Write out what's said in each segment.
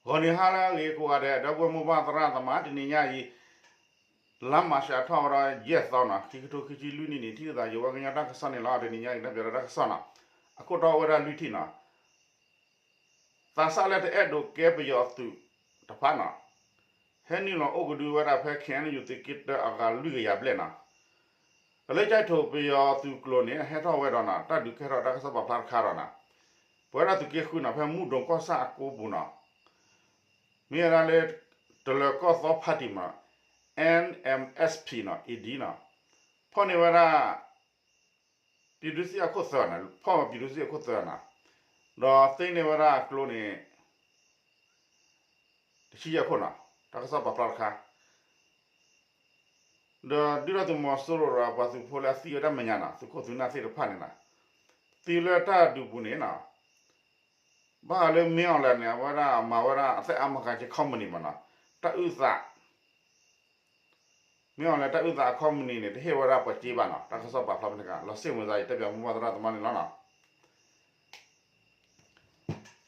ဂီၤနံၤဟါလၢအဂ့ၤကိးဂၤဒဲး ဒီပုၢ်ဝဲၢ်မိၢ်ပၢ်သရၣ်သမါ တနံၤညါအံၤ လါမၢ်ၡးထီၣ်ဝဲဒီးယဲၢ်သီနီၤ ခံကထိခံဆံလွံၢ်နံၣ်န့ၣ် ထံၣ်လိာ်သးယဝဲကညီတၢ်ကစီၣ်န့ၣ်လီၤ. တနံၤညါအံၤ တၢ်ပၠးဒီးတၢ်ကစီၣ်နီၤ အခိၣ်တီအိၣ်ဝဲဒၣ်လွံၢ်ထံၣ်နီၤ သးစၢ်လၢတအဲၣ်ဒိးကဲပယီၤသုးတဖၣ်နီၤ ဟဲနုာ်လီၤအိၣ်ကဒုဝဲဒၣ်ဖဲ ခ့ၣ်အဲၣ်ယူၣ် သုးက့တၢအဂၤလွံၢ်ကယၤဘျဲၣ်နီၤ လၢကၠဲးထိၣ်ပယီၤသုးကျိၤန့ၣ် ဟဲထီၣ်ဝဲဒီးနီၤ တၢ်ဒုးကဲထီၣ်တၢ်ကစီၣ်ပာ်ဖျါတခါဒီးနီၤ ပဝဲဒၣ်သုးက့ဃုနီၤ ဖဲမူဒိၣ်ကီၢ်ဆၣ်အကိပူၤနီၤ မ့ၢ်ဝဲဒၣ်လၢ တလၢၤကီၢ်သီ party မးနီၤ NMSP နီၤ AD နီၤ ဖီၣ်န့ၢ်ဝဲဒၣ် ပြည်သူ့စစ်အခိၣ်သၢနီၤ ဖီၣ်ဝဲ ပြည်သူ့စစ်အခိၣ်သၢနီၤ ဒီးသ့န့ၢ်ဝဲဒၣ်ကျိန့ၣ် တဆံယဲၢ်ခိၣ်နီၤ တၢ်ကစီၣ်ပာ်ဖျါတခါ ဒီးဒုၣ်ဒါသုးမီၤစိရိၤဒီးပှၤသုးဖိလၢအသံဝဲဒၣ်မဲာ်ညါနီၤ သုးခိၣ်သုးနၢ်သ့ၣ်တဖၣ်န့ၣ်နီၤ သံလၢတၢ်ဒုးပူၤန့ၣ်နီၤ ဘၣ်ဃးလၢ မင်းအောင်လှိုင် န့ၣ် အဝဲဒၣ်မၤဝဲဒၣ်အသ့ၣ်အါမၤကၤက့ၤ company မးနီၤ တၢ်အုၣ်သး မင်းအောင်လှိုင် တၢ်အုၣ်သးအ company န့ၣ် တဟ့ၣ်ဝဲဒၣ်ပှၤစ့ဘၣ်နီၤ တၢ်ကစီၣ်ပာ်ဖျါမ့ၢ်တခါ လီၤစ့ၣ်မုာ်သး ယတဲပၠးမိၢ်ပၢ်သရၣ်သမါန့ၣ်လီၤနီၤ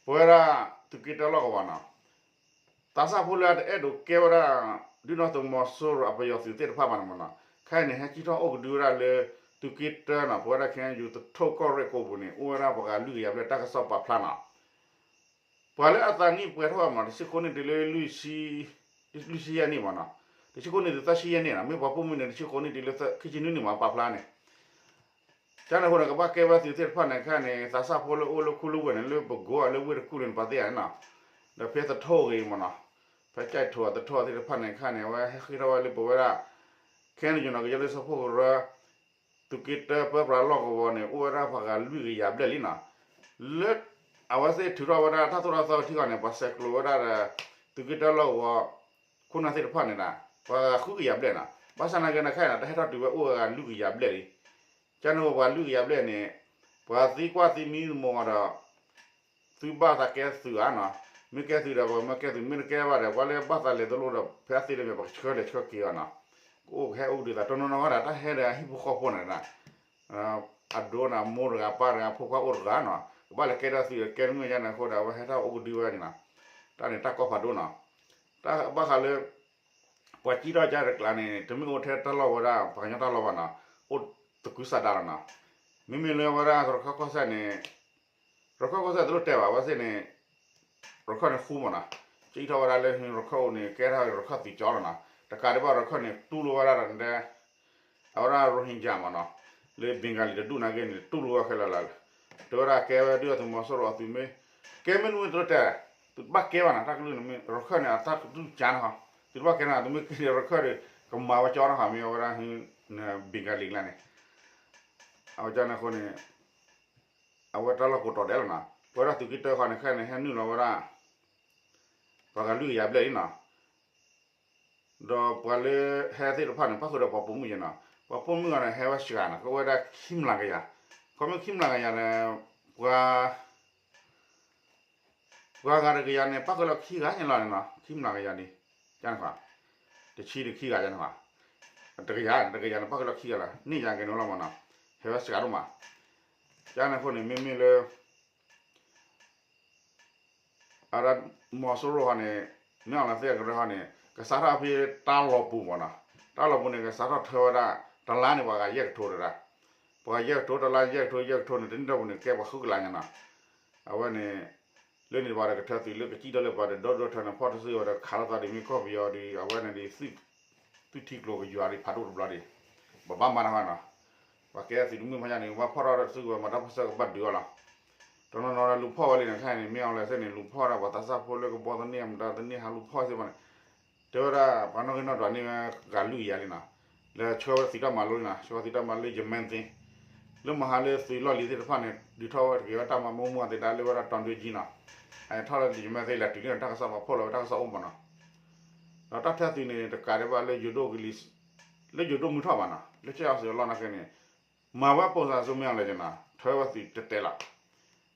ပဝဲဒၣ်သုးက့တၢလီၢ်ကဝီၤနီၤ သးစၢ်ဖိလၢအတအဲၣ်ဒိးကဲဝဲဒၣ် ဒုၣ်ဒါသုးမီၤစိရိၤအပယီၤသုးသ့ၣ်တဖၣ်ဘၣ်န့ၣ်မးနီၤ ခဲအံၤန့ၣ် ဟဲကံၣ်ထီၣ်အိၣ်ကဒုဝဲဒၣ်လၢ သုးက့တၢနီၤ ပဝဲဒၣ် ခ့ၣ်အဲၣ်ယူၣ် သထူၣ်ကီၢ်ရ့ၣ်ကိပူၤန့ၣ် အိၣ်ဝဲဒၣ်ပှၤဂၤလွံၢ်ကယၤဘျဲၣ် တၢ်ကစီၣ်ပာ်ဖျါနီၤ ပှၤလၢအသးနံၣ်ပှဲၤထီၣ်ဘၣ်မးနီၤ တဆံဃိးနံၣ်တုၤလၢ လွံၢ်ဆံယဲၢ်နံၣ်မးနီၤ တဆံဃိးနံၣ်တုၤသၢဆံယဲၢ်နံၣ်နီၤ မ့ၢ်ပှၤပိာ်မုၣ်န့ၣ် တဆံဃိးနံၣ်တုၤလၢ ခံဆံနွံနံၣ်မး ပာ်ဖျါန့ၣ် ကန့ၣ်အဃိန့ၣ် ကဘၣ်ကဲဝဲသုးသ့ၣ်တဖၣ်န့ၣ် ခဲအံၤန့ၣ် သးစၢ်ဖိလၢအိၣ်လၢခူလၢဝ့ၢ်န့ၣ် လၢပကိးအီၤလၢဝ့ၢ်တကူၣ်န့ၣ် ပှၤသ့ၣ်ဂ့ၤနီၤ ဒီးဖဲသထူၣ်ဂ့ၤမးနီၤ ဖဲကၠဲးထိၣ်သထူၣ်သ့ၣ်တဖၣ်န့ၣ် ခဲအံၤန့ၣ် အဝဲဟဲဃ့ထီၣ်ဝဲလၢပဝဲဒၣ် ခဲအံၤန့ၣ်နီၤ ကယဲၢ်လၢဆၢဖှိၣ်ကရၢ သုးက့တၢပၢပြးလီၢ်ကဝီၤန့ၣ် အိၣ်ဝဲဒၣ်ပှၤဂၤလွံၢ်ကယၤဘျဲၣ်လံနီၤ လၢ အဝဲသ့ၣ်ထုးထီၣ်ဝဲဒၣ်တၢ်သိၣ်တၢ်သီထံဂီၤန့ၣ် ပှၤဆဲးကျိးဝဲဒၣ်ဒီး သုးက့တၢလီၢ်ကဝီၤ ခိၣ်နၢ်သ့ၣ်တဖၣ်န့ၣ်ဒီး ပှၤဂၤဃုကယၤဘျဲၣ်နီၤ ဘၣ်ဆၣ်နာ်က့န့ၣ် ခဲအံၤန့ၣ် တၢ်ဟဲထီၣ်တုၤဝဲအိၣ်ဝဲဂၤလွံၢ်ကယၤဘျဲၣ်လံ ကန့ၣ်အဃိပှၤလွံၢ်ကယၤဘျဲၣ်န့ၣ် ပှၤသံကွၢ်သံမံသမီၤဒီး သုဘၣ်သးကဲသုးဧါနီၤ မ့ၢ်ကဲသုးဒီး ပှၤမ့ၢ်ကဲသုး မ့ၢ်တကဲဘၣ်ဒီး ပှၤလၢဘၣ်သးလဲၤတလိၣ်ဒီး ဖဲအသ့လၢမ့ၢ်ပှၤကဆှၢလဲၤဆှၢက့ၤအီၤနီၤ ကအိၣ်ကဟဲအိၣ်ကဒုသး တနီၤနီၤဝဲဒၣ် တၢ်ဟဲဒီးအဟံၣ်ဖိဃီဖိန့ၣ်ဒီး အဒိန့ၣ် မိၢ်တဂၤပၢ်တဂၤ ဖိခွါအိၣ်တဂၤနီၤ ကဘၣ်လဲၤကဲဒီးသုးဒီး ကဲတမ့ၢ်ယါန့ၣ်အဃိဒီး အဝဲဟဲထီၣ်အိၣ်ကဒုဝဲန့ၣ်နီၤ တၢ်န့ၣ်တၢ်ကီဖးဒိၣ်နီၤ တၢ်ဘၣ်ဃးလၢ ပှၤကံၣ်ထီၣ်ကါတကျါန့ၣ် တမ့ၢ်အိၣ်ထဲတၢ်လီၢ်ဝဲဒၣ် ပှၤကညီတၢ်လီၢ်ဘၣ်နီၤ အိၣ်သကုၤဆးဒးလီၤနီၤ မ့မ့ၢ်လၢဝဲဒၣ်ရခၢၣ်ကီၢ်စဲၣ်န့ၣ် ရခၢၣ်ကီၢ်စဲၣ်တလိၣ်တဲဘၣ် အဝဲသ့ၣ်န့ၣ် ရခၢၣ်န့ၣ်ဃူမးနီၤ ကံၣ်ထီၣ်ဝဲဒၣ်လၢရခၢၣ်အိၣ်န့ၣ် ကဲထီၣ်ရခၢၣ်သုးကၠီလီၤနီၤ တကးဒံးဘၣ်ရခၢၣ်န့ၣ် တူၢ်လိာ်ဝဲဒၣ်ဒီး အဝဲဒၣ် Rohingya မးနီၤ လၢ Bengali တဒူၣ်နာ်က့န့ၣ် တူၢ်လိာ်ဝဲခဲလၢာ်လီၤ တဲဝဲဒၣ်ကဲဝဲဒုၣ်ဒါသုးမီၤစိရိၤအသုးမ့ၢ် ကဲမ့ၢ်တမ့ၢ်တလိၣ်တဲ သုတဘၣ်ကဲဘၣ်နီၤ တၢ်ကလုၢ်န့ၣ်မ့ၢ် ရခၢၣ်န့ၣ် အတၢ်ကလုၢ်ကၠါနီၤ သုတဘၣ်ကဲနီၤ သုမ့ၢ်ကဲရခၢၣ်ဒီး ကမၤဝဲကၠီနီၤ မ့ၢ်အဝဲဒၣ် Bengali ကျါန့ၣ် အဝဲကန့ၣ်အဃိန့ၣ် အဝဲတၢ်လီၢ်ကိးတီၤဒဲးလီၤနီၤ ပဝဲဒၣ်သုးက့တၢဃီန့ၣ် ခဲအံၤန့ၣ် ဟဲနုာ်လီၤဝဲဒၣ် ပှၤဂၤလွံၢ်ကယၤဘျဲၣ်လံနီၤ ဒီးပှၤလၢဟဲသ့ၣ်တဖၣ်န့ၣ် ပၣ်ဃုာ်ဒီးပှၤပိာ်မုၣ်ယဲနီၤ ပှၤပိာ်မုၣ်ဂၤန့ၣ် ဟဲဝဲစှၤနီၤ ကအိၣ်ဝဲဒၣ်ခံမျးကယၤ ခီမ့ၢ်ခံမျးကယၤန့ၣ် ပှၤ ပှၤဂၤတကယၤန့ၣ် ပၣ်ဃုာ်လီၤခံဂၤန့ၣ်လီၤန့ၣ်နီၤ ခံမျးကယၤဒ် ကန့ၣ်ဃီ တဆံဒီးခံဂၤကန့ၣ်ဃီ တကယၤ တကယၤန့ၣ် ပၣ်ဃုာ်လီၤခံဂၤလီၤ န့ၢ်ယၤက့ၤန့ၣ်လီၤမးနီၤ ဟဲဝဲစှၤဒိၣ်မး ကန့ၣ်အဃိန့ၣ် မ့မ့ၢ်လၢ အဝဲဒၣ်မီၤစိရိၤဟီန့ၣ် မ့ၢ်အီၤလၢသ့ၣ်အကရၢဟီန့ၣ် ကစးထီၣ်ဖဲတၢ်လီၤပူၤမးနီၤ တၢ်လီၤပူၤန့ၣ် ကစးထီၣ်ထၢဝဲဒၣ် တလါန့ၣ် ပှၤဂၤယဲၢ်ကထိတဒၣ် ပှၤဂၤယဲၢ်ကထိ တလါယဲၢ်ကထိ ယဲၢ်ကထိန့ၣ် တနံၣ်ဒီပူၤန့ၣ် ကဲပှၤဃုကလးညါနီၤ အဝဲန့ၣ် လၢန့ၣ်ပှၤဒီးကထၢသုးလၢကစံၣ်ဒီးလၢပှၤဒီးဒီဒိၣ်ထၢန့ၣ် ဖီၣ်တစုဝဲဒီးခးလိာ်သးဒ်မ့ၢ်ကီၢ်ပယီၤဒီး အဝဲန့ၣ်ဒ် သုထံကျိကယွၤဒ်ဖးဒိၣ်တဘျီဒံး ပဘၣ်မၤတၢ်ဃီနီၤ ပှၤကဲသုးတမုၢ်ဖးညါန့ၣ် ပဘၣ်ဖီၣ်ထီၣ်တစုဝဲ မၤတၢ်ပၢၢ်ဆၢကဘၣ်ဒုးအီၤလီၤ တနီၤနီၤဒီးလူၤဖီၣ်ဝဲလံန့ၣ် ခဲအံၤန့ၣ် မ့ၢ်အီၤလၢသ့ၣ်န့ၣ် လူၤဖီၣ်ဒီးပှၤသးစၢ်ဖိလၢကဘီသန့ၢ်မတၤသန့ၢ်ဟးလူၤဖီၣ်စ့ၢ်ကီးန့ၣ် တဲဝဲဒၣ် ပှၤနီၣ်ဂံၢ်နီၣ်ဒွးန့ၢ်ဝဲဂၤလွံၢ်ကယၤလံနီၤ လၢဆှၢဝဲသုးတၢ်မၤလိလံနီၤ ဆှၢဝဲသုးတၢ်မၤလိလၢ ယမဲသ့ လၢမဟါလၢသုးလီၢ်လံၤသ့ၣ်တဖၣ်န့ၣ် ဒုးထီၣ်ဝဲတက့ၢ်ဝဲတၢ်မၤမိၢ်မုၢ်အသ့ၣ်ဒၣ်လၢဝဲဒၣ်တီၤဒွဲကၠံနီၤ အထီၣ်လၢယမဲသ့ၣ်လဲၤတုၤလံနီၤ တၢ်ကစီၣ်ပာ်ဖှိၣ်လီၤဝဲတၢ်ကစီၣ်အိၣ်မးနီၤ ဒီးတၢ်ထၢသုးန့ၣ် တကးဒံးဘၣ်လၢယိၤဒိၣ်ကလံၤ လၢယိၤဒိၣ်မုၢ်ထီၣ်ဘၣ်နီၤ လၢကၠဲၣ်အီၤစံးအလီၢ်နာ်က့န့ၣ် မၤဝဲပိာ်စၢၤစိမ့ၢ်အီၤလဲၣ်နီၤ ထၢဝဲသုးတဲတဲလီၤ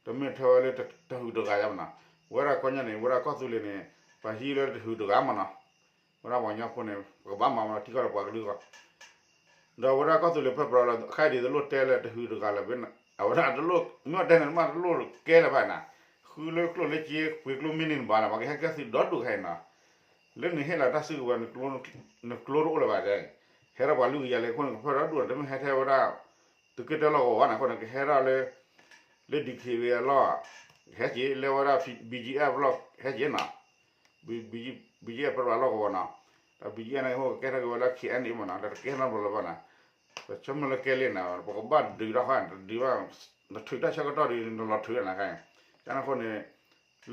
တမ့ၢ်ထၢဝဲလၢတဟုးတဂၤယါမးနီၤ ဝဲဒၣ်ကီၢ်ညါန့ၣ် ဝဲဒၣ်ကီၢ်သူလ့ၤန့ၣ် ပှၤဟံးလၢတဟုးတဂၤမးနီၤ ဝဲဒၣ်ပှၤကညီဖိန့ၣ် ပကဘၣ်မၤမးထံကီၢ်ဒီးပှၤကလုာ်အဂီၢ် ဒီးဝဲဒၣ်ကီၢ်သူလ့ၤဖဲပရၢလီၤ ခဲအံၤဒ်သိးတလိၣ်တဲလၢတဟုးတဂၤလၢၤဘၣ် အဝဲဒၣ်တလိၣ် မ့ၢ်အီၤတဲန့ၣ် တမ့ၢ်တလိၣ်ကဲလၢၤဘၣ်နီၤ ကုလၢကျိၣ်လၢက့ ပှ့ၤကျိမ့ၢ်န့ၢ်နဘၣ်န့ၣ် ပှၤကဟဲကဲသုးဒီဒူၣ်ခဲအံၤနီၤ, လၢနဟ့ၣ်လီၤတၢ်စုကဝဲၤ နကျိတအိၣ်လၢၤဘၣ်, ဟဲထီၣ်ပှၤလွံၢ်ကယၤလၢခိၣ်န့ၣ် ကဖၢဒီဒူၣ် တမ့ၢ်ဟဲထဲဝဲဒၣ် သုးက့တၢလီၢ်ကဝီၤန့ၣ်အဃိန့ၣ် ကဟဲထီၣ်လၢ လၢ ဒံၣ်ခ့ဝ့အလီၢ် ဟဲက့ၤ လၢဝဲဒၣ် ဘံၣ်ကၠံၣ်အဲၣ်လီၢ် ဟဲက့ၤနီၤ, ဘံၣ်ကၠံၣ်အဲၣ် ပရၢလီၢ်ကဝီၤနီၤ, ဒီး ဘံၣ်ကၠံၣ်အဲၣ် န့ၣ် ဟိကဲထီၣ်က့ၤဝဲလၢ ခ့ၣ်အဲၣ်န့ၣ်မ့ၢ်နီၤ, ဒီးတကဲထီၣ်နီတဘျီလၢၤဘၣ်နီၤ, ပဆၢမုၢ်လၢကဲလံနီၤ ပကဘၣ်ဒုးတၢ်ဃီ တဒုးဘၣ်, နထုးတၢ်ဆၢကတီၢ်ဒီး နလီၤထုးနီၤခါအံၤ, ကန့ၣ်အဃိန့ၣ်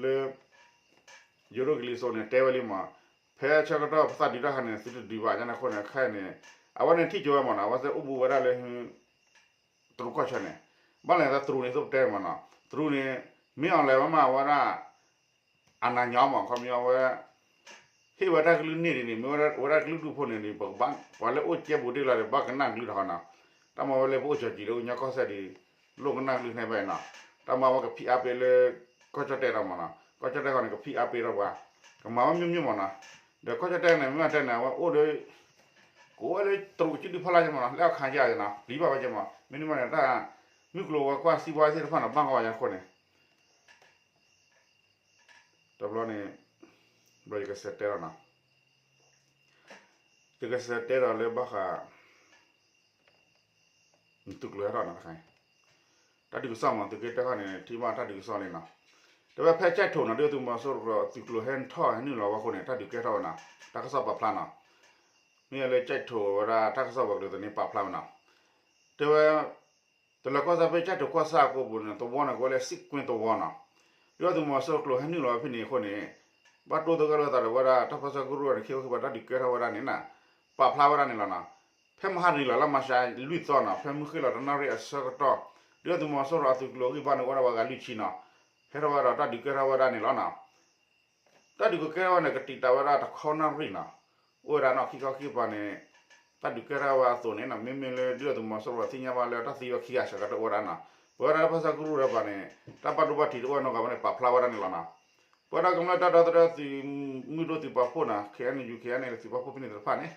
လၢ ယိၤဒိၣ်ကလံၤစိးန့ၣ် တဲဝဲလံမး, ဖဲဆၢကတီၢ်ပသးဒုးတၢ်ခါန့ၣ် သုတဒုးဘၣ် ကန့ၣ်အဃိန့ၣ် ခဲအံၤန့ၣ် အဝဲန့ၣ်ထံၣ်ကၠိဝဲမ့ၢ်နီၤ, အဝဲသ့ၣ်အိၣ်ဘူးဝဲဒၣ်လၢ တရူးကီၢ်ဆၢန့ၣ်, ဘၣ်လဲၣ်သးတရူးန့ၣ် သိးပတဲမ့ၢ်နီၤ, တရူးန့ၣ် မ့ၢ်အီၤလဲၤဝဲမးဝဲဒၣ် အနၢ်ညီမး ခီပညီဝဲ ဟ့ၣ်ဝဲတၢ်ကလုၢ်န့ၢ်ဒ်န့ၣ် မ့ၢ်ဝဲဒၣ်ကလုာ်ဒူၣ်ဖိန့ၣ်ဒီး ပကဘၣ် ပှၤလၢအိၣ်ကဲဘူးတ့ၢ်လီၤဒီး ဘၣ်ကနၣ်ကလုၢ်တခီနီၤ, တၢ်မၤဝဲလၢပအိၣ်ကၠီၤကံၤလၢကညီကီၢ်စဲၣ်ဒီး လိၣ်ကနၣ်ကလုၢ်န့ၣ်ဖဲနီၤ, တၢ်မၤဝဲကဖံးအါပ့ၤလၢ ကီၢ်ကၠီၣ်တဲၣ်ဒီးမ့ၢ်နီၤ, ကီၢ်ကၠီၣ်တဲၣ်ဃီန့ၣ် ကဖံးအါပ့ၤထီၣ်ပှၤ, ကမၤဝဲမ့ၢ်မ့ၢ်မ့ၢ်နီၤ, ဒီးကီၢ်ကၠီၣ်တဲၣ်န့ၣ် မ့ၢ်တဲန့ၣ် အဝဲအိၣ်ဒီး ကအိၣ်ဝဲလၢတရူးကစုဒုဖီလာ်က့မ့ၢ်နီၤ, လၢအခါကန့ၣ်နီၤ ပျံၤဘၣ်ဝဲက့မ့ၢ်, မ့တမ့ၢ်န့ၣ် တၢ်မုၢ်ကျိၤဝဲၤကွာ်စံးဘှါသ့ၣ်တဖၣ်န့ၣ် ဘၣ်ကီဝဲအဃိန့ၣ် တဘျီန့ၣ် ဘျီယကစးတဲလီၤနီၤ, ယကစးတဲဒီးလၢဘၣ်ဃး သုးကျိၤဟဲထီၣ်နီၤတခါအံၤ, တၢ်ဒုးကစီၣ်မ့ၢ်သုးက့တၢခီန့ၣ် ထံၣ်ဘၣ်တၢ်ဒုးကစီၣ်လံနီၤ, တဲဝဲဖဲကၠဲၣ်ထိၣ်နီၤ ဒုၣ်ဒါသုးမီၤစိရိၤသုးကျိၤဟဲထီၣ်ဟဲနုာ်လီၤဝဲအဃိန့ၣ် တၢ်ဒုးကဲထီၣ်ဝဲနီၤ, တၢ်ကစီၣ်ပာ်ဖျါနီၤ, မ့ၢ်လၢကၠဲၣ်ထိၣ်ဝဲဒၣ်တၢ်ကစီၣ်ပှၤကလုာ်သန့ပာ်ဖျါဝဲနီၤ, တဲဝဲ တလၢၤကီၢ်စဲၣ်ဖဲကၠဲၣ်ထိၣ်ကီၢ်ဆၣ်အကိပူၤန့ၣ် သဝီန့ၣ် ကဝဲလၢစံးကွံသဝီနီၤ, ဒုၣ်ဒါသုးမီၤစိရိၤကျိၤဟဲနုာ်လီၤဝဲဖဲန့ၣ်အဃိန့ၣ် ဘၣ်တိၢ်သဂၢၢ်လိာ်သးဒီးဝဲဒၣ် တၢ်ပၢဆှၢကရူၢ်န့ၣ် ခံခီခံပၤတၢ်ဒုးကဲထီၣ်ဝဲဒၣ်န့ၣ်နီၤ, ပာ်ဖျါဝဲဒၣ်န့ၣ်လီၤနီၤ, ဖဲမဟါတနံၤလီၤ လါမၤရှးလွံၢ်သီနီၤ ဖဲမုၢ်ဃ့ၢ်လီၤတနၣ်ရံၣ်အဆၢကတီၢ် ဒုၣ်ဒါသုးမီၤစိရိၤအသုးကျိၤဂံၢ်ဘါန့ၣ် အိၣ်ဝဲဒၣ်ပှၤဂၤလွံၢ်ဆံနီၤ, ဟဲထီၣ်ဝဲဒီးတၢ်ဒုးကဲထီၣ်ဝဲဒၣ်န့ၣ်လီၤနီၤ. တၢ်ဒုးကကဲထီၣ်ဝဲန့ၣ် ကတံာ်တာ်ဝဲဒၣ်တခီနၣ်ရံၣ်နီၤ, အိၣ်ဝဲဒၣ်နီၣ်ခံခီခံကပၤန့ၣ် တၢ်ဒုးကဲထီၣ်ဝဲအသိးန့ၣ်နီၤ မ့မ့ၢ်လၢဒုၣ်ဒါသုးမီၤစိရိၤသ့ၣ်ညါဘၣ်လၢတၢ်သံဝဲခံဂၤစှၤကတၢၢ်အိၣ်ဝဲဒၣ်နီၤ, ပဝဲဒၣ်တၢ်ပၢဆှၢကရူၢ်ဒီးပှၤန့ၣ် တၢ်ဘၣ်ဒိဘၣ်ထံးတအိၣ်နီတဂၤဘၣ်န့ၣ် ပာ်ဖျါဝဲဒၣ်န့ၣ်လီၤနီၤ. ပဝဲဒၣ်ကမျၢၢ်တၢ်ဒီသဒၢသုးမုၢ်ဒိၣ်သုးပာ်ဖှိၣ်နီၤ ခ့ၣ်အဲၣ်ယူၣ် ခ့ၣ်အဲၣ်အဲၣ်လ် သုးပာ်ဖှိၣ်ဖဲန့ၣ်သ့ၣ်တဖၣ်န့ၣ်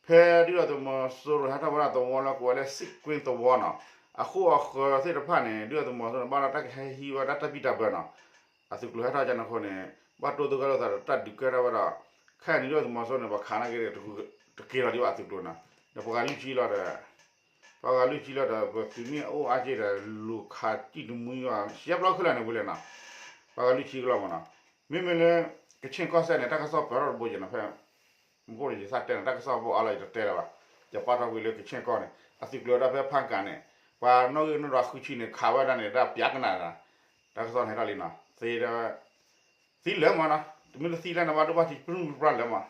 ဖဲဒုၣ်ဒါသုးမီၤစိရိၤဟဲထီၣ်ဝဲဒၣ်သဝီလၢကဝဲလၢစံးကွံသဝီနီၤ, အဃိအဃၢၤသ့ၣ်တဖၣ်န့ၣ် ဒုၣ်ဒါသုးမီၤစိရိၤန့ၣ် ဘၣ်ဒီးတၢ်ကဟဲဟံးဝဲဒၣ်တၢ်ဘံၣ်တၢ်ဘၢနီၤ, အသုးကျိၤဟဲထီၣ်ကန့ၣ်အဃိန့ၣ် ဘၣ်တိၢ်သဂၢၢ်လိာ်သးဒီးတၢ်ဒုးကဲထီၣ်ဝဲဒီး ခဲအံၤန့ၣ် ဒုၣ်ဒါသုးမီၤစိရိၤန့ၣ် ပှၤခးနာ်က့ၤဒီး တက့ၤလီၤဒံးဘၣ်အသုးကျိၤနီၤ, ဒီးပှၤဂၤလွံၢ်ဆံလီၤဒီး ပှၤဂၤလွံၢ်ဆံလီၤဒီး ပသုးမ့ၢ်အိၣ်အါက့ၤဒီး လူၤခးစံၣ်တမှံဘၣ် ရှဲပျီခဲလၢာ်န့ၣ်ဝံၤလဲၣ်နီၤ, ပှၤဂၤလွံၢ်ဆံကလီၤမးနီၤ, မ့မ့ၢ်လၢ ကခ့ၣ်ကီၢ်စဲၣ်န့ၣ် တၢ်ကစီၣ်ပၢၢ်ထီၣ်တဘိယဲၢ်နီၤ ဖဲ မ့ၢ်ယသးတဲန့ၣ် တၢ်ကစီၣ်ဘိအါလီၤ ယတတဲလၢၤဘၣ်, ယပာ်ထီၣ်ကွံာ်လၢကခ့ၣ်ကီၢ်န့ၣ် အသုးကျိၤဝဲဒၣ်ဖဲဖၣ်ကၣ်န့ၣ် ပှၤနီၣ်ဂံၢ်နီၣ်ဒွးဃုဆံန့ၣ် ခးဝဲဒၣ်န့ၣ် ဒၣ်ပျးကနၣ်ဒီး တၢ်ကစီၣ်န့ၣ်ဟဲထီၣ်လံနီၤ သ့ဒီး သံလၢာ်မးနီၤ, တမ့ၢ်လၢသံလၢ်န့ၣ်ဘၣ် ဒိၣ်ဘၣ်ထံးပြူၢ်ပြၢ်လၢာ်မး,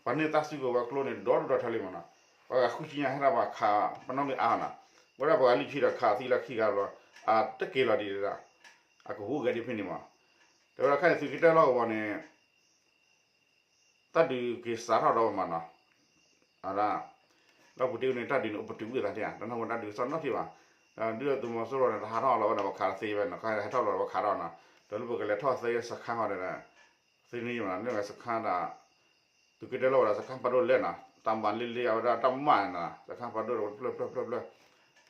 ပှၤန့ၢ်တၢ်စုကဝဲၤကျိန့ၣ် ဒီဒူၣ်ဒီထၢလံမးနီၤ, ပှၤဂၤဃုဆံညါဟဲထီၣ်ပှၤခး ပနီၣ်ဂံၢ်အါနီၤ, ဝဲဒၣ်ပှၤဂၤလွံၢ်ဆံဒီးခးသံလၢခံဂၤဘျီ အတက့ၤလီၤဒံးဒၣ်, အကဟူးဂဲၤဒံးဖဲန့ၣ်မး, တဲဝဲဒၣ်ခဲအံၤသုးက့တၢလီၢ်ကဝီၤန့ၣ် တၢ်ဒုးက့ၤစးထီၣ်ဒီးမးနီၤ, အဒၣ် လၢပူၤတ့ၢ်န့ၣ် တၢ်ဒုးန့ၣ် အိၣ်ပတုာ်ဝံၣ်သးတ့ၢ်ဧါ, တၢ်နီၢ်ကီၢ်တၢ်ဒုးကစီၣ်နီတထံၣ်ဘၣ်, ဒုၣ်ဒါသုးမီၤစိရိၤန့ၣ် တဟးထီၣ်လီၤဝဲဒီးပှၤခးတသ့ဝဲနီၤ, ဟဲထီၣ်လီၤဒီးပှၤခးထီၣ်နီၤ, ဒီးလၢပကလဲၤထီၣ်သ့စခါဃီဒီး သ့န့ၢ်မးနီၤ, န့ၢ်ဝဲစခါဒီး သုးက့တၢလီၢ်ဝဲဒီးစခါဖးဒိၣ်လဲၣ်နီၤ, တၢ်မၤလ့လ့အဝဲဒၣ်တၢ်မၤန့ၣ်နီၤ, စခါဖးဒိၣ်တဖျၢၣ်ဖျၢၣ်ဖျၢၣ်ဖျၢၣ်,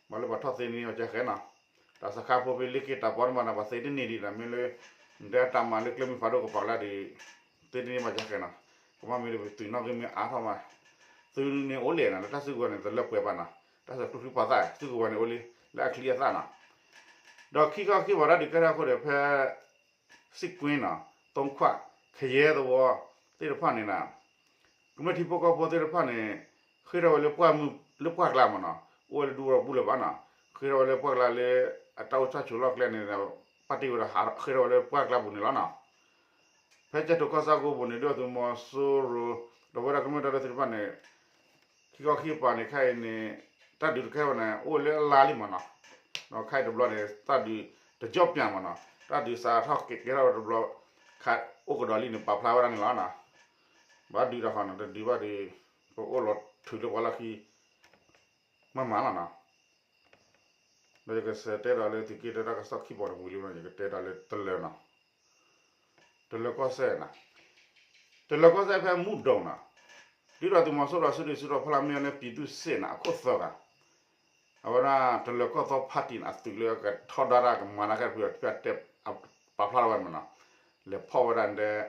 မ့ၢ်လၢပှၤထီၣ်သ့န့ၢ်ဝဲကဲဃဲနီၤ, တၢ်စခါဖိဖဲလ့က့တၢ်ပီန့ၣ်မးနီၤ ပှၤသ့တန့ၢ်ဒံးဒီး မ့ၢ်လၢ နတဲတၢ်မၤလၢကျဲမုၢ်ဖးဒိၣ်ကပၤလၢဒံး သ့တန့ၢ်ဘၣ်ကဲဃဲနီၤ, ကမ့ၢ်မ့ၢ်လၢပသုးနီၣ်ဂံၢ်မ့ၢ်အါထီၣ်မး, သုးန့ၣ်အိၣ်လဲၣ်နီၤ လၢတၢ်စုကဝဲၤန့ၣ် တလၢပှဲၤဘၣ်နီၤ, တၢ်စဲးကျိချံပှၤသၣ် စုကဝဲၤန့ၣ်အိၣ်လံ လၢအချံအသၣ်နီၤ, ဒီးခံခီခံပၤတၢ်ဒုးကဲထီၣ်အဃိဒီးဖဲ စံးကွံနီၤ, သုးခွး ခယဲသဝီသ့ၣ်တဖၣ်န့ၣ်နီၤ, ကမျၢၢ်ထံဖိကီၢ်ဖိသ့ၣ်တဖၣ်န့ၣ် ဃ့ထီၣ်ဝဲလၢပှၢ်မုၢ် လၢပှၢ်ကျါမးနီၤ, အိၣ်ဝဲလၢဒူဒီးပူၤလၢၤဘၣ်နီၤ, ဃ့ထီၣ်ဝဲလၢပှၢ်ကျါလၢ အတၢ်အိၣ်ဆီၣ်ဆိးလီၢ်ကျဲန့ၣ် ပာ်တ့ၢ်ဝဲဒီးဃ့ထီၣ်ဝဲလၢပှၢ်ကျါပူၤန့ၣ်လီၤနီၤ. ဖဲကၠဲးထိၣ်ကီၢ်ဆၣ်ကိပူၤန့ၣ် ဒုၣ်ဒါသုးမီၤစိရိၤ ဒီးဝဲဒၣ်ကမျၢၢ်တၢ်ဒီသ့ၣ်တဖၣ်န့ၣ် ခံခီခံကပၤန့ၣ် ခဲအံၤန့ၣ် တၢ်ဒုးတကဲဝဲန့ၣ် အိၣ်လၢအလါလံမးနီၤ, ဒီးခဲအံၤတဘျီန့ၣ် တၢ်ဒုးတကီၢ်ပၠးမးနီၤ, တၢ်ဒုးစးထီၣ်ကဲထီၣ်ဝဲတဘျီ ခးအိၣ်ကဒီးလံန့ၣ် ပာ်ဖျါဝဲဒၣ်န့ၣ်လီၤနီၤ. ဘၣ်ဒုးတၢ်ဃီနီၤ တဒုးဘၣ်ဒီး ပအိၣ်လီၤထုးလၢပှၤလီၢ်ခံ မးမးလီၤနီၤ. ဒီးယကစးတဲဒီးလၢသုးက့တၢတၢ်ကစီၣ်ခံပီၤတပူၤလံနီၤ ယကတဲဒီးလၢတလၢနီၤ တလၢကီၢ်စဲၣ်နီၤ, တလၢကီၢ်စဲၣ်ဖဲမူဒိၣ်နီၤ, ဒုၣ်ဒါသုးမီၤစိရိၤစုဒုးစုထီၣ်ဖီလာ်မ့ၢ်လၢပံၤသူၣ်စ့ၣ်နီၤ အခိၣ်သၢဂၤ, အဝဲဒၣ်တလၢကီၢ်သီဖါတံၣ်န့ၣ် အသုးလၢကထီဒါတၢ်ကမၤတၢ်ခဲတဖုတဲ ပာ်ဖျါထီၣ်ဝဲမ့ၢ်နီၤ, လဲၤဖီၣ်ဝဲဒၣ်ဒီး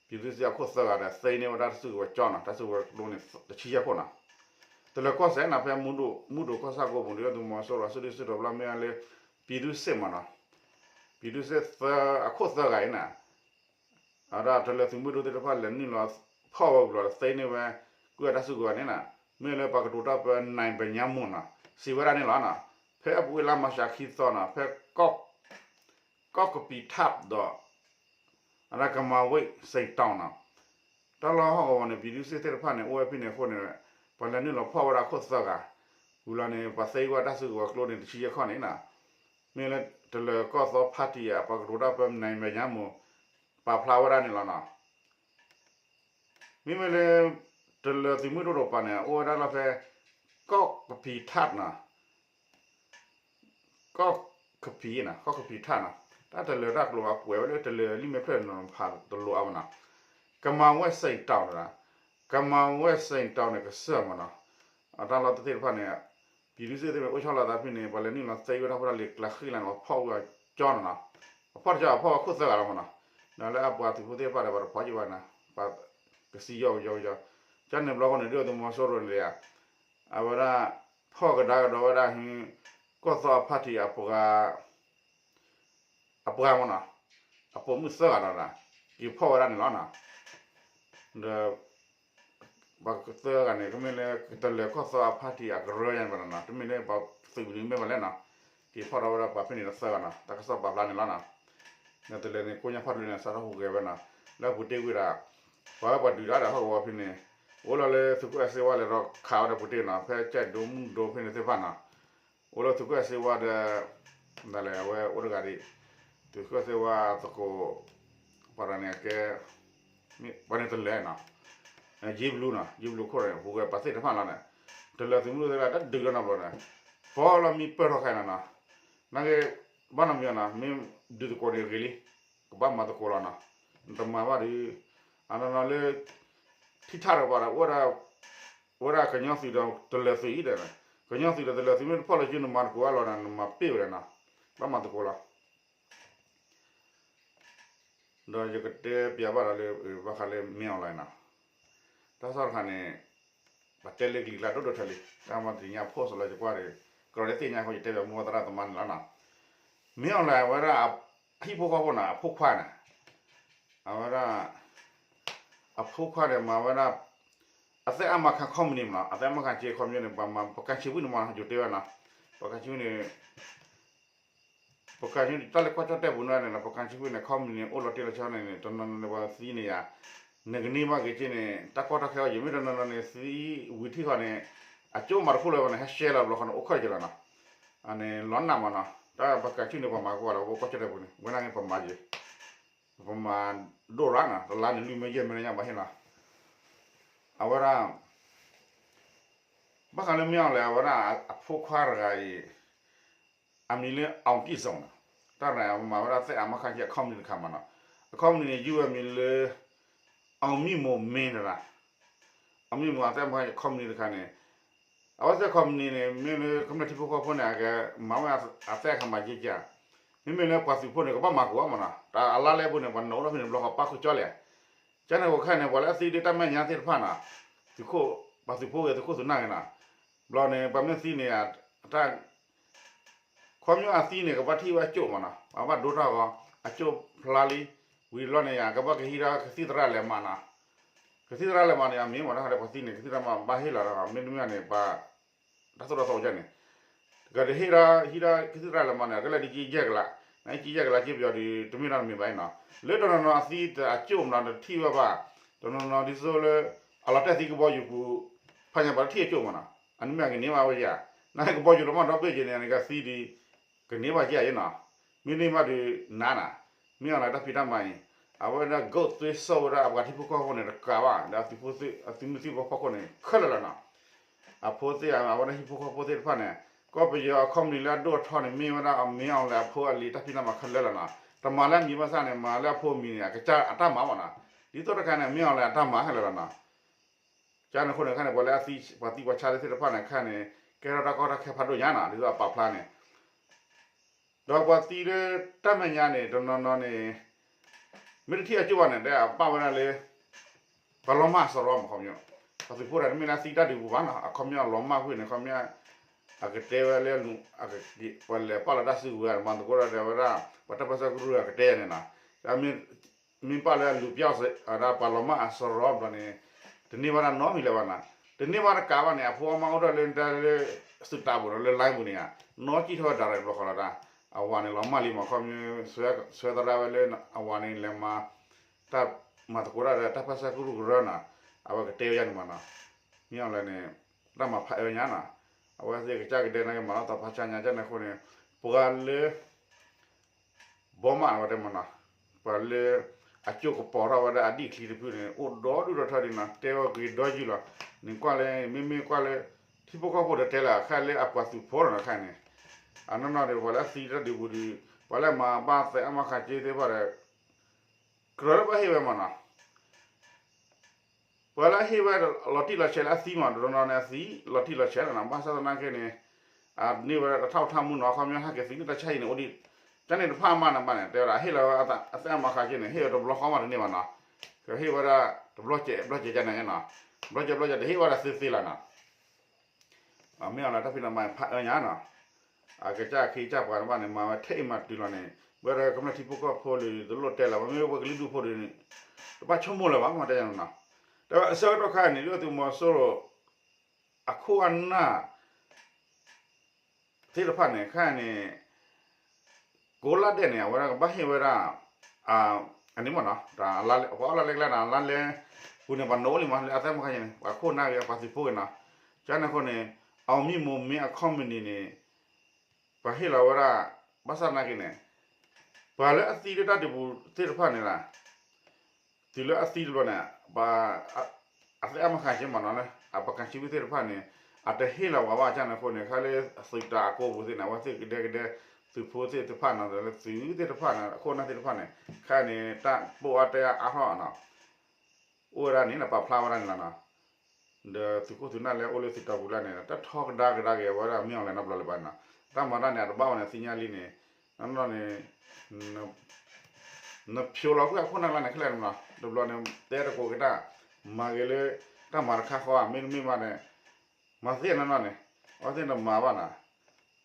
ပြည်သူ့စစ် အခိၣ်သၢဂၤဒီး သ့န့ၢ်ဝဲဒၣ်တၢ်စုကဝဲၤကၠီနီၤ, တၢ်စုကဝဲၤကျိန့ၣ် တဆံယဲၢ်ခိၣ်နီၤ, တလၢၤကီၢ်စဲၣ်နီၤ, ဖဲ မူဒိၣ်ကီၢ်ဆၣ်ကိးပူၤ ဒုၣ်ဒါသုးမီၤစိရိၤ စုဒုၣ်စုတီၤဖျါ မ့ၢ်ဝဲလၢ ပြည်သူ့စစ် မ့ၢ်နီၤ, ပြည်သူ့စစ် သၢ အခိၣ်သၢဂၤအံၤနီၤ အဝဲဒၣ်တလၢၤသုးမုၢ်ဒိၣ်သ့ၣ်တဖၣ် လဲၤနုာ်လီၤဖီၣ်ဝဲပူၤလီၤ သ့န့ၢ်ဝဲ ကွံာ်အတၢ်စုကဝဲၤန့ၣ်နီၤ, မ့ၢ်လၢပှၤကတိၤတၢ်ပၢ နံၤဘညါမူနီၤ စံးဝဲဒၣ်န့ၣ်လီၤနီၤ, ဖဲအပူၤကွံာ်လါမၢ်ၡးခံသီနီၤ, ဖဲ ကီၢ်ကပံၤထးဒီး အဝဲဒၣ်ကမၤဝ့ၢ်စ့ၣ်တီၤနီၤ, တၢ်လီၢ်ဟီၣ်ကဝီၤန့ၣ် ပြည်သူ့စစ် သ့ၣ်တဖၣ်န့ၣ် အိၣ်ဝဲဖဲန့ၣ်အဃိန့ၣ် ပှၤလဲၤနုာ်လီၤဖီၣ်ဝဲဒၣ်အခိၣ်သၢဂၤ, ဝံၤလီၤန့ၣ် ပှၤသ့ကွံာ်တၢ်စုကဝဲၤကျိန့ၣ် တဆံယဲၢ်ခိၣ်န့ၣ်နီၤ, မ့ၢ်လၢတလၢၤကီၢ်သီ party အပှၤကတိၤတၢ်ပၢ နံၤဘညါမူ ပာ်ဖျါဝဲဒၣ်န့ၣ်လီၤနီၤ. မ့မ့ၢ်လၢ တလၢၤသုးမုၢ်ဒိၣ်တကပၤန့ၣ် အိၣ်ဝဲဒၣ်လီၤဖဲ ကီၢ်ကပံၤထးနီၤ, ကီၢ်ကပံၤနီၤ, ကီၢ်ကပံၤထးနီၤ, တၢ်တလၢၤတၢ်ကျိၤအကွဲးဝဲလၢတလၢၤလံာ်မဲာ်ဖျၢၣ်နီၤ ဖးတလိၤအါမးနီၤ, ကမၤဝ့ၢ်စ့ၣ်တီၤနီၤ, ကမၤဝ့ၢ်စ့ၣ်တီၤန့ၣ် ကစၢၢ်မးနီၤ, အတၢ်လီၢ်သ့ၣ်တဖၣ်န့ၣ် ပြည်သူ့စစ် သ့ၣ်မ့ၢ်အိၣ်ဆီလီၤသးဖဲန့ၣ် ပှၤလဲၤနုာ်လီၤသ့ဝဲဒၣ်ဖိတၢ်လံာ်ကျါဃံလၤန့ၣ် ပှၤဖီၣ်ဝဲကၠီနီၤနီၤ, ပှၤဖီၣ်တကၠီ ပှၤဖီၣ်ဝဲခိၣ်သၢဂၤလီၤမးနီၤ, ဒီးလၢအပှၤသုးဖိသ့ၣ်တဖၣ်ဒီး ပှၤတဖီၣ်က့ၤဘၣ်နီၤ, ပှၤကစံယီၢ်ကယီကယီ, ကန့ၣ်ဘျီဃီန့ၣ် ဒုၣ်ဒါသုးမီၤစိရိၤန့ၣ် အဝဲဒၣ် ဖီၣ်ကဒါကဒီးဝဲဒၣ် ကီၢ်သီအ party အပှၤ အပှၤမးနီၤ, အပိာ်မုၣ်သၢဂၤဒီး က့ၤဖီၣ်ဝဲဒၣ်န့ၣ်လီၤနီၤ, ဒီး ပှၤသၢဂၤန့ၣ် ကမ့ၢ်လၢတလၢၤကီၢ်သီအ party အကရၢညါန့ၣ်ဘၣ်နီၤ, တမ့ၢ်လၢပှၤသုးမုၢ်ဒိၣ်မ့ၢ်ဘၣ်လဲၣ်နီၤ, က့ၤဖီၣ်ထီၣ်ဝဲဒၣ်ပှၤဖဲန့ၣ်တသၢဂၤနီၤ, တၢ်ကစီၣ်ပာ်ဖျါန့ၣ်လီၤနီၤ, ဒီးတလၢၤန့ၣ် ကိညါဖးဒိၣ်န့ၣ် စးထီၣ်ဟူးဂဲၤဝဲနီၤ, လၢအပူၤတ့ၢ်ကွံာ်ဒီး ပှၤဝဲပှၤဒုးတၢ်ဒီးဟီၣ်ကဝီၤဖဲန့ၣ် အိၣ်လီၤလၢသုးခိၣ်အဲၣ်စ့ဝါလဲၤဒီးခးဝဲဒီးပူၤတ့ၢ်နီၤ, ဖဲကၠဲၣ်ဒိမုၢ်ဒိၣ်ဖဲန့ၣ်သ့ၣ်တဖၣ်နီၤ အိၣ်လၢသုးခိၣ်အဲၣ်စ့ဝါဒီး ဒ်လဲၣ် အဝဲအိၣ်တဂၤဒံး သုးခိၣ်အဲၣ်စ့ဝါသကိး ပှၤတဂၤန့ၣ်ကဲ ပှၤန့ၣ်တလၢၤနီၤ, ယ့ဘလူနီၤ, ယ့ဘလူခိၣ်န့ၣ် ဟူးဂဲၤပှၤသ့ၣ်တဖၣ်လီၤန့ၣ်, တလၢၤသုးမုၢ်ဒိၣ်သ့ၣ်တဖၣ် တဒုးလီၤနီတဘျီန့ၣ်, ပီလီၤမံပၢၢ်ထီၣ်ခဲအံၤနီၤနီၤ, နာ်က့ ဘၣ်နီတမံၤနီၤ, မ့ၢ်ဒုးသကိးန့ၣ်ဂ့ၤလံ, ကဘၣ်မၤသကိးလီၤနီၤ, နတမၤဘၣ်ဒီး အနီၢ်နီၢ်လၢ ထံထၣ်ဒီးပှၤဒီး အိၣ်ဝဲဒၣ်ကညီသုးဒီးတလၢၤသုးအံၤဒီး, ကညီသုးဒီးတလၢၤသုးမ့ၢ်တဖီၣ်လၢကၠူနမၤသကိးအလီၢ်ဒီး နမၤပ့ၢ်ဝဲဒီးနီၤ, ဘၣ်မၤသကိးလီၤ ဒီးယကတဲပျးဘၣ်ဒီးလၢ ဘၣ်ဃးလၢ မင်းအောင်လှိုင် နီၤ, တၢ်ကစီၣ်တခါန့ၣ် ပတဲလၢကလံၤကျါဒိၣ်ဒိၣ်ထဲလံ, တၢ်မၤတနံၤညါဖိစီၤလၢယကွၢ်ဒီး ကရီးဒဲးသ့ၣ်ညါအဃိ ယတဲပျးမိၢ်သရၣ်သမါန့ၣ်လီၤနီၤ, မင်းအောင်လှိုင် အဝဲဒၣ် အဟံၣ်ဖိဃီဖိနီၤ အဖိခွါန့ၣ် အဝဲဒၣ် အဖိခွါန့ၣ်မၤဝဲဒၣ် အသက်အာမခံ ခီပနံၣ်မးနီၤ, အသက်အာမခံ ခီပနံၣ်န့ၣ် ပှၤမၤ ပကံဆံဝံၣ်န့ၣ်မးနီၤ, ယိၤတဲဝဲနီၤ, ပကံဆံဝံၣ်န့ၣ် ပကံဆံဝံၣ်န့ၣ် တၢ်လၢကွၢ်ကၠီၣ်တဲၣ်ပူၤန့ၣ်နီၤ, ပကံဆံဝံၣ်န့ၣ် ခီပနံၣ်န့ၣ် အိၣ်လီၤတ့ၢ်လီၤဆဲးန့ၣ် တနီၤနီၤန့ၣ် ပှၤသံန့ၣ်ယါ, နကန့ၢ်ဘၣ်က့ၤက့န့ၣ် တၢ်ကီတၢ်ခဲအံၤ ယမ့ၢ်တနီၤနီၤန့ၣ် သံဝံၤထံၣ်ဃီန့ၣ် အကၠိမၤတခိၣ်လၢၤဘၣ်န့ၣ် ဟဲရှဲလီၤဘျီဃီန့ၣ် အိၣ်ခီၣ်က့ၤလီၤနီၤ, အန့ၣ်လီၤနးမးနီၤ, တၢ်ပကံဆံဝံၣ်န့ၣ် ပှၤမၤကီၢ်လီၤ ပကွၢ်ကၠီၣ်တဲၣ်ပူၤန့ၣ် ဝဲဒၣ်န့ၣ်ပမၤက့ၤ ပမၤဒိၣ်ရၣ်နီၤ, တလါန့ၣ် လွံၢ်မၢယဲၢ်မၢညါဘၣ်ဟ့ၣ်နီၤ, အဝဲဒၣ် ဘၣ်ဃးလၢမ့ၢ်အီၤလဲၣ် အဝဲဒၣ်အဖိခွါတဂၤအံၤ အမံၤလၢ အောင်ပြည့်စုံ နီၤ, တၢ်တဂၤအံၤ မၤဝဲဒၣ် သက်အာမခံ အ company တခါမးနီၤ, အ company န့ၣ် ယုၢ်ဝဲမံၤလၢ အောင်မြင့်မိုင် မင်း တဂၤ, အောင်မြင့်မိုင် အ သက်အာမခံ အ company တခါန့ၣ် အဝဲသ့ၣ် company န့ၣ် မ့ၢ်လၢကမျၢၢ်ထံဖိကီၢ်ဖိန့ၣ် အကမၤဝဲအ သက်အာမခံ ကက, မ့မ့ၢ်လၢပှၤသုးဖိန့ၣ် ကဘၣ်မၤကိးအါမးနီၤ, တၢ်အလါလဲအပူၤန့ၣ် ပှၤနီၣ်အိၣ်ထီၣ်ဖဲန့ၣ်တဘျီဃီ ပၣ်ဃုာ်ကၠီလဲၣ်, ကန့ၣ်အဃိခဲန့ၣ် ပှၤလၢအသံဒုးတၢ်မဲာ်ညါသ့ၣ်တဖၣ်နီၤ, သုးခိၣ် ပှၤသုးဖိဂ့ၤ သုးခိၣ်သုးနၢ်ဂ့ၤနီၤ, ဘျီန့ၣ် ပှၤမ့ၢ်သံန့ၣ် တၢ် ခီပညီအသံန့ၣ် ကဘၣ်ထံၣ်ဝဲအကၠိၣ်မးနီၤ, အဘၣ်ဒိတၢ်ဂီၤ, အကၠိၣ်ဖျါလံ, ဝံၤတဘျီန့ၣ်ယါ ကဘၣ်ကဟံးဒီးကသံၣ်သရၣ်လဲၤမၤနီၤ, ကသံၣ်သရၣ်လဲၤမၤန့ၣ် အမ့ၢ်မးတၢ်ဃးဒီးပှၤသံန့ၣ် ကသံၣ်သရၣ်မၤဘၣ်ဟ့ၣ်လီၤဒီး မ့တမ့ၢ်န့ၣ် ပှၤ တၢ်သိၣ်တၢ်သီအိၣ်ကန့ၣ်, ကဟ့ၣ်ဒီး ဟံးဒီးကသံၣ်သရၣ်လဲၤမၤန့ၣ် ကလဲၤဒ်က့ယဲၢ်ကလး, နက့ယဲၢ်ကလးက့ပယီၤဒီး တမ့ၢ်တၢ်တမံၤဘၣ်နီၤ, လၢတနီၤနီၤအသံအကၠိၣ်မးနီၤ တထံၣ်ဝဲဘၣ်, တနီၤနီၤဒ်သိးလၢ အလီၤတဲာ်သံကဘီယူၤပူၤ ဖးညါပှၤတထံၣ်အကၠိၣ်မးနီၤ, အန့ၣ်မ့ၢ်အကန့ၢ်ဘၣ်ဝဲယါ, နကဘီယူၤလီၤမးဒီဘ့ၣ်က့ၤန့ၣ် နကသံဒီး ကန့ၢ်ဘၣ်က့ယါနီၤ, မ့တမ့ၢ်ဘၣ်ဒီးနၤနီၤ, မ့ၢ်အီၤလၢတၢ်ဖံးတၢ်မၤအံၤ, အဝဲဒၣ် ဂုတ်သွေးဆူၣ် ဝဲဒၣ်အပှၤထံဖိကီၢ်ဖိန့ၣ် တကးဘၣ် ဒီးအသုးမုၢ်သံၣ်ဘိဖီခိၣ်န့ၣ် ခဲလၢာ်လီၤနီၤ, အဖိသ့ၣ် အဝဲဒၣ်ဟံၣ်ဖိဃီဖိသ့ၣ်တဖၣ်န့ၣ် ကီၢ်ပယီၤအ company လၢအဒိၣ်အထီန့ၣ် မ့ၢ်ဝဲဒၣ်အမ့ၢ်အီၤလၢအဖိအလံၤတၢ်ဖံးတၢ်မၤခဲလၢာ်လီၤနီၤ, တမၤလၢအမံၤဘၣ်ဆၣ်န့ၣ် မၤလၢအဖိအမံၤန့ၣ် အကစၢ်အတၢ်မၤဘၣ်နီၤ, ဒ်သိးတခါန့ၣ် မ့ၢ်အီၤလၢအတၢ်မၤခဲလၢာ်လီၤနီၤ ကန့ၣ်အဃိန့ၣ် ခဲန့ၣ် ပှၤလၢအသံ ပှၤသံပှၤဆါသ့ၣ်တဖၣ်န့ၣ် ခဲန့ၣ် ကဲထီၣ်တၢ်ကီတၢ်ခဲဖးဒိၣ်ညါနီၤ ဒ်သိးအပာ်ဖျါန့ၣ်, ဒီးပှၤသံလၢတၢ်မဲာ်ညါန့ၣ် တနီၤနီၤန့ၣ် မ့ၢ်တထံၣ်အကၠိၣ်ဘၣ်န့ၣ် တဲအပာ်ဝဲဒၣ်လၢ ပှၤလီၤမၢ်အစရီမ့ၢ်ခီပညီ, ပှၤသုးဖိတၢ်တမ့ၢ်လၢသံတၢ်ဒုးပူၤဘၣ်နီၤ, အခီပညီအလီၤမၢ်ဝံၤန့ၣ် ခီပညီ အကတဲဝဲလၢ ပှၤလဲၤပာ်လီၤတၢ်စုကဝဲၤ မၤသကိးတၢ်ဒီးဝဲဒၣ် ပှၤတၢ်ပၢဆှၢကရူၢ်အကတဲယၤန့ၣ်နီၤ, မ့ၢ်ပာ်လၢအလူၤပျီၢ်ဝဲဒၣ်ပှၤလီၤမၢ်အစရီဘျီန့ၣ် တန့ၢ်ဘၣ်တၢ်နီတမံၤလၢၤဘၣ်နီၤ, တန့ၢ်ဘၣ်တကးဘၣ်န့ၣ် အဖိအမါအိၣ်ထီၣ်လၢတၢ်လၢ သုးတၢ်ပူၤဒီးလၢ line ပူၤန့ၣ်ဧါ, နီၢ်ကံၣ်ထီၣ်ဝဲ direct ဘျီဃီလီၤတၢ်, အဝၤန့ၣ်လီၤမၢ်လံမ့ၢ်ခီပညီ ဆှၢသရၣ်ဝဲလၢ အဝၤန့ၣ်လဲၤမၤ တၢ်မၤသကိးတၢ်ဒီးတၢ်ပၢဆှၢကရူၢ်ကရၢနီၤ, အဝဲကတဲဝဲယၤန့ၣ်မ့ၢ်နီၤ, မ့ၢ်အီၤလၢန့ၣ် တၢ်မၤဖးအၢညါနီၤ, အဝဲသ့ၣ်ကစၢ်ကဒဲနာ်က့မၤလီၤသးဖးဆါညါကန့ၣ်အဃိန့ၣ် ပှၤလၢ ဘီမးဝဲတဲမ့ၢ်နီၤ, ပှၤလၢ အကၠိၣ်ကပီၤထီၣ်ဝဲဒၣ်အဒံၣ်ချံတဖုန့ၣ် အိၣ်ဒီဒူၣ်ဒီထၢဒံးနီၤ, တဲဝဲဂ့ၤဒီယုၢ်လီၤ, နကွၢ်လၢ မ့မ့ၢ်ကွၢ်လၢ ထံဖိကီၢ်ဖိဒီးတဲလၢအခါလၢအပှၤသုးဖိလီၤနီၤခါန့ၣ်, အနီၢ်နီၢ်ဒီး ပှၤလၢအသံတၢ်ဒုးပူၤဒီး ပှၤလၢအမၤဘၣ်သဲအါမးခးက့သ့ၣ်တဖၣ်ဒီး ကြၢးလၢပှၤဟ့ၣ်ဝဲမ့ၢ်နီၤ ပှၤလၢအဟ့ၣ်ဝဲလီၤတံၢ်လီၤဆဲးလၢအသံမး တနီၤန့ၣ်အသံ လီၤတံၢ်လီၤဆဲးလီၤနီၤ, ဘၣ်ဆၣ်သနာ်က့န့ၣ် အန့ၢ်ဝဲဒၣ်တၢ်ထီၣ်ထီၣ်မူနီၤ, အခီပညီဟဲက့ၤသံန့ၣ်တၢ်ဆါဟံၣ်န့ၣ်အိၣ်ဒံး, ကန့ၣ်တဖၣ်မးန့ၣ်ဘၣ်န့ၣ် တဲဝဲဒၣ် ဟ့ၣ်လီၤဝဲအသဲအါမးခးက့န့ၣ် ဟ့ၣ်ဝဲတဘျီဃီမးတန့ၢ်ဘၣ်နီၤ, ကဟ့ၣ်ဝဲဒၣ် တဘျီကဲးဘျီကဲးကန့ၣ်နီၤ, ဘျီကဲးဘျီကဲးတဟ့ၣ်ဝဲဒၣ်သ့သ့လီၤနီၤ မ့ၢ်အီၤလၢတၢ်ဖံးတၢ်မၤဖးအၢညါနီၤ, အကစၢ်အခ့ကစၢ်ပှၤတဖၣ်န့ၣ် မၤဝဲထဲအံၤမၤတုၤလီၤန့ၣ် ဝဲဒၣ်ကမျၢၢ်ထံဖိကီၢ်ဖိလၢတလိၣ်တဲလၢၤဘၣ် မ့မ့ၢ်ဝဲကလုာ်ဒူၣ်ဖိဒီး တဘၣ်ဆိကမိၣ်လၢၤဘၣ် မ့ၢ်တဲယၤနီၤ, တဲဝဲအဆၢကတီၢ်ခါန့ၣ် ဒုၣ်ဒါသုးမီၤစိရိၤ အခိၣ်အနၢ် သ့ၣ်တဖၣ်န့ၣ် ခဲအံၤန့ၣ် ကိးလါဒဲးန့ၣ် အဝဲဒၣ်ကဘၣ်ဟ့ၣ်ဝဲဒၣ် အန့ၣ်မ့ၢ်နီၤ ပှၤအီလၢလဲကျဲနီၤ လါလဲပူၤန့ၣ် ပှၤနိးလံမး လၢအသဲမၤခါန့ၣ် ပှၤခိၣ်နၢ်ဂ့ၤ ပှၤသုးဖိဂ့ၤနီၤ, ကန့ၣ်အဃိန့ၣ် အောင်မြင့်မွန်မင်းအ company န့ၣ် ပှၤဟ့ၣ်လီၤဝဲဒၣ် ဘၣ်ဆၣ်သနာ်က့န့ၣ် ပှၤလၢအသံလၢတၢ်ဒုးပူၤသ့ၣ်တဖၣ်န့ၣ်လီၤ တုၤလၢအသံတဘျီန့ၣ် အသဲအါမးခးက့မ့ၢ်နီၤလၢ အပှၤကံၣ်ဆံဝံသ့ၣ်တဖၣ်န့ၣ် အတဟ့ၣ်လီၤဝဲဘၣ်ကန့ၣ်အဃိန့ၣ် ခဲလၢသုးတၢ်အကိာ်ပူၤသ့ၣ်န့ၣ် အဝဲသ့ၣ်ကဒဲကဒဲ သုးဖိသ့ၣ်တဖၣ်န့ၣ် လၢသုးသ့ၣ်တဖၣ်န့ၣ် အခိၣ်အနၢ်သ့ၣ်တဖၣ်န့ၣ် ခဲအံၤန့ၣ် တၢ်ပိာ်အါတဲအါထီၣ်နီၤ အိၣ်ဝဲဒၣ်န့ၣ် ပာ်ဖျါဝဲဒၣ်န့ၣ်လီၤနီၤ ဒီးသုးခိၣ်သုးနၢ်လၢအိၣ်လၢသုးတၢ်ပူၤလၢ်န့ၣ် တၢ်ထီကဒါကဒါက့ၤဝဲဒၣ်မ့ၢ်အီၤလဲၣ်နီတဘျီလၢၤဘၣ်နီၤ တၢ်မၤတၢ်န့ၣ် အတဘၣ်ဝဲန့ၣ်သ့ၣ်ညါလံန့ၣ် နီၢ်နီၢ်န့ၣ် နဖျိလီၤကွံာ်အခိၣ်နၢ်ကျါန့ၣ် ခဲလၢာ်န့ၣ်နီၤ တဘျီန့ၣ် တဲတကိးက့ၤတၢ် မၤဂ့ၤလၢ တၢ်မၤတခါဃီဧါ မ့တမ့ၢ်ဘၣ်န့ၣ် မၤသ့နီၢ်နီၢ်န့ၣ် အဝဲသ့ၣ်န့ၣ်မၤဘၣ်နီၤ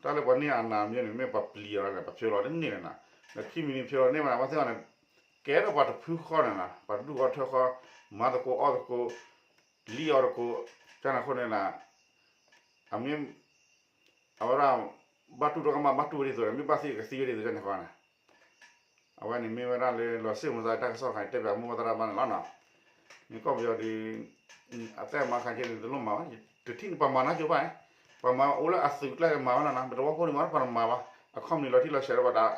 တၢ်လၢပှၤန့ၢ်အနၢ်မ့ၢ်န့ၣ် မ့ၢ်ပှၤပျံၤအီၤလီၤန့ၣ် ပှၤဖျိလီၤတန့ၢ်န့ၣ်နီၤ ဒီးခံမံၤန့ၣ်ဖျိလီၤန့ၢ်ဘၣ်န့ၣ် အဝဲသ့ၣ်န့ၣ် ကဲထီၣ်ပှၤတဖုဃီန့ၣ်နီၤ ပှၤတဒူၣ်အီၣ်ထၢဃီ မၤသကိးအီၣ်သကိး လံအီၤသကိး ကန့ၣ်အဃိန့ၣ်နီၤ အမ့ၢ် အဝဲဒၣ် ဘၣ်တူၢ်ထီၣ်ကမၣ် ဘၣ်တူၢ်ဝဲဒ်သိးန့ၣ် မ့ၢ်ဘၣ်သံကသံဝဲဒ်သိးန့ၣ်ဃီန့ၣ် အဝဲန့ၣ်မ့ၢ်ဝဲဒၣ်လၢလီၤစ့ၣ်မၤသးတၢ်ကစီၣ်တခါန့ၣ် တဲပၠးမိၢ်ပှၢ်သရၣ်သမါန့ၣ်လီၤနီၤ. မ့ၢ်ကီၢ်ပယီၤဒီး အသဲမၤခါက့န့ၣ် တလိၣ်မၤဘၣ် တထံၣ်န့ၣ် ပှၤမၤနၢ်ကၠိဘၣ် ပှၤမၤအိၣ်လၢအသုးကျါမၤဝဲလီၤနီၤ မ့ၢ်တဝီဖိန့ၣ်မၤ ပှၤမၤဘၣ် အခီပနံၣ်လီၤတံၢ်လီၤဆဲးဒီးပှၤဒီး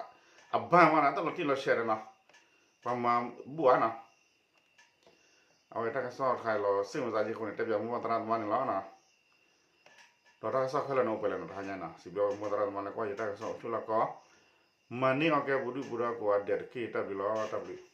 အဘၣ်မးနီၤ တၢ်လီၤတံၢ်လီၤဆဲးဒီးနီၤ ပှၤမၤဘူၣ်ဧါနီၤ အဝဲတၢ်ကစီၣ်တခါလီၤစ့ၣ်မၤသးက့အဃိန့ၣ် တဲပၠးမိၢ်ပှၢ်သရၣ်သမါန့ၣ်လီၤနီၤ. ဒီးတၢ်ကစီၣ်ခဲလၢာ်န့ၣ်အိၣ်ပှဲၤလၢနတဟါညါနီၤ စံးဘျုးမိၢ်သရၣ်သမါလၢကွၢ်ယတၢ်ကစီၣ်အိၣ်ဆူၣ်လီၢ်ကီၢ် မၤန့ၢ်အီၣ်ကဲပူၤဒုၣ်ပူၤဒါကိးဂၤဒဲးတက့ၢ် တၢ်ဘျုးလီၤ တၢ်ဘျုး